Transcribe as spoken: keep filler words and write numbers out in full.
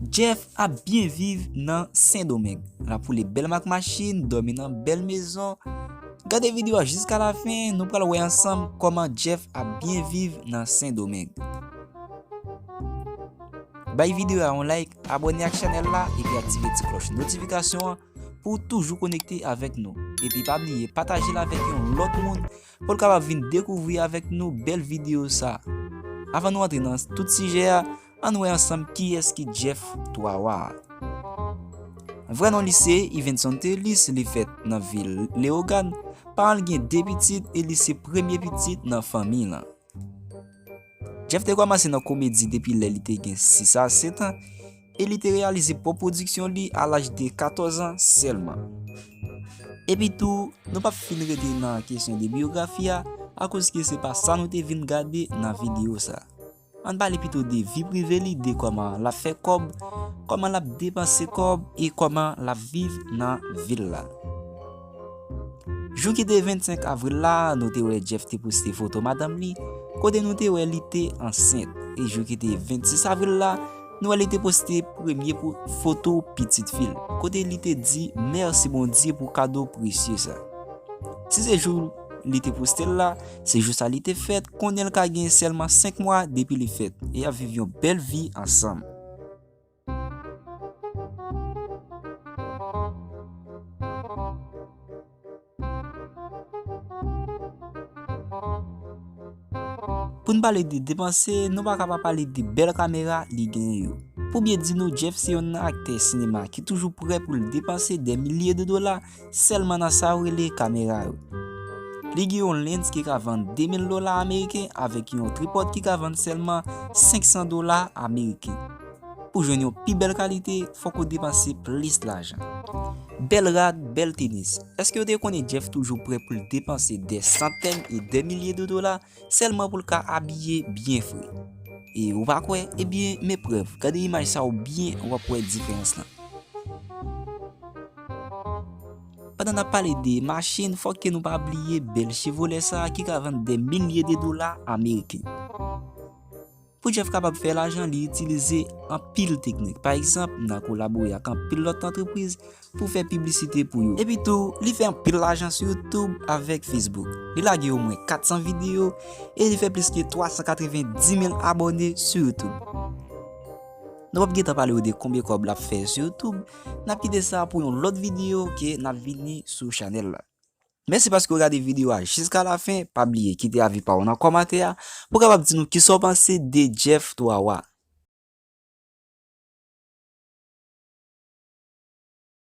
Jeff ap byen viv nan Sendomeng. L ap woule bèl mak machin, dòmi nan bèl mezon. Gade videyo a jiska lafen, nou pral wè ansanm kòman Jeff ap byen viv nan Sendomeng. Bay videyo a yon like, abòne ak chanèl la epi aktive ti klòch notifikasyon an pou w toujou konekte avèk nou. Epi pa bliye pataje l avèk yon lòt moun pou l kapab vin dekouvri avèk nou bèl videyo sa. Avan nou antre nan tout sijè a, ann wè ansanm kiyès ki Jeff Twa Wa a. Vrè non li se Yvenson Thelis, li fèt nan vil Leyogàn. Paran l gen de pitit e li se premye pitit nan fanmi lan. Jeff te kòmanse nan komedi depi lè li te gen sis a sèt an e li te reyalize pwòp pwodiksyon li a laj de katòz an sèlman. Epi tou, nou p ap fin rete nan kesyon de biyografi a, akoz ke se pa sa nou te vin gade nan videyo sa. Ann pale pito de vi prive li, de kòman l ap fè kòb, kòman l ap depanse kòb e kòman l ap viv nan vil la. Jou ki te vennsenk avril la, nou te wè Jeff te poste foto madanm li, kote nou te wè li te ansent. E jou ki te vennsis avril la, nou wè li te poste premye po-, foto pitit fi l, kote li te di mèsi Bondye pou kado presye sa. Si se jou li te poste l la, se jou sa li te fèt, konnen l ka gen sèlman senk mwa depi li fèt, e y ap viv yon bèl vi ansanm. Pou n pale de depanse, nou pa ka pa pale de bèl kamera li genyen yo. Pou byen di nou, Jeff se yonn nan aktè sinema ki toujou prè pou l depanse dè milye de dola sèlman nan sa yo rele kamera yo. Li gen yon lens ki ka vann de mil dola ameriken avèk yon tripòd ki ka vann sèlman senk san dola ameriken. Pou jwenn yon pi bèl kalite, fòk ou depanse plis lajan. Bèl rad, bèl tenis. Èske w te konnen Jeff toujou prè pou l depanse dè santèn e dè milye de dola sèlman pou l ka abiye byen fre? E ou pa kwè? Ebyen, men prèv. Gade imaj sa yo byen, w ap wè diferans lan. Pandan n ap pale de machin, fòk ke nou pa bliye bèl Chevrolet sa a ki ka vann dè milye de dola ameriken. Pou Jeff kapab fè lajan, li itilize anpil teknik. Pa egzanp, nan kolabore ak anpil lòt antrepriz pou fè piblisite pou yo. Epi tou, li fè anpil lajan sou YouTube avèk Facebook. Li lage omwen kat san videyo e li fè plis ke twa san katrevenndis mil abòne sou YouTube. Nou p ap gentan pale w de konbyen kòb l ap fè sou YouTube. N ap kite sa pou yon lòt videyo ke n ap vini sou chanèl la. Mèsi paske w gade videyo a jiska lafen. Pa bliye kite avi pa w nan kòmantè a pou w kapab di nou kisa w panse de Jeff Twa Wa.